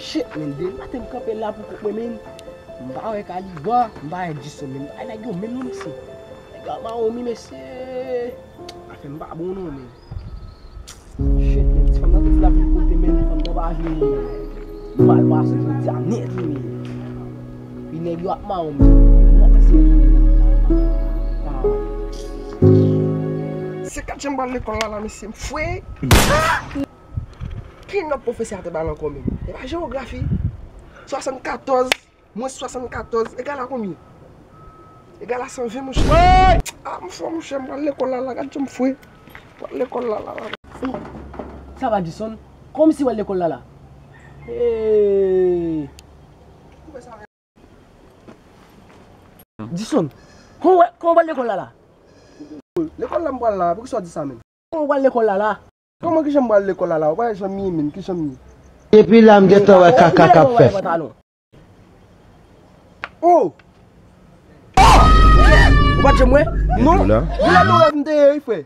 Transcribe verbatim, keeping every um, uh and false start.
Shit, men, depi maten m kanpe la pou kont mwen, men. M pa wè Kaliba, m pa wè Dison, men. M pa wè nèg yo menm non, mesye. Nèg yo ap mawon mi, mesye. Afè m pa bon non, men. Shit, men, ti fanm nan tout la vin kote, men, fanm nan pa vini, men. M mal pase jodi a nèt, wi, men. Epi nèg yo ap mawon mi, men. Mwen pase tou, men. Ah. Se kat jan m pral lekòl la, la, mesye, m fwe. Ki nòt pwofesè a te ba l ankò menm? E pa jewografi. Swasannkatòz mwens swasannkatòz egal a konbyen? Egal a san ven, monchè. Ah, m fò, monchè, m pral lekòl la, la, gad jan m fwe. M pral lekòl la, la, la. Oh, sa va, Dison? Kòmsi w al lekòl la, la? Hey! Dison, kòman w, kòman w al lekòl la, la? Lekòl la m pral la, poukisa w di sa menm? Kòman w al lekòl la, la? Kòman kijan m pral lekòl la, la? Ou pa wè jan m ye, menm, kijan m ye? Depi la, m gentan wè kaka k ap fèt. Oh! Ou pa t janm wè? Non. Ou la nan rèv m te ye, wi, frè.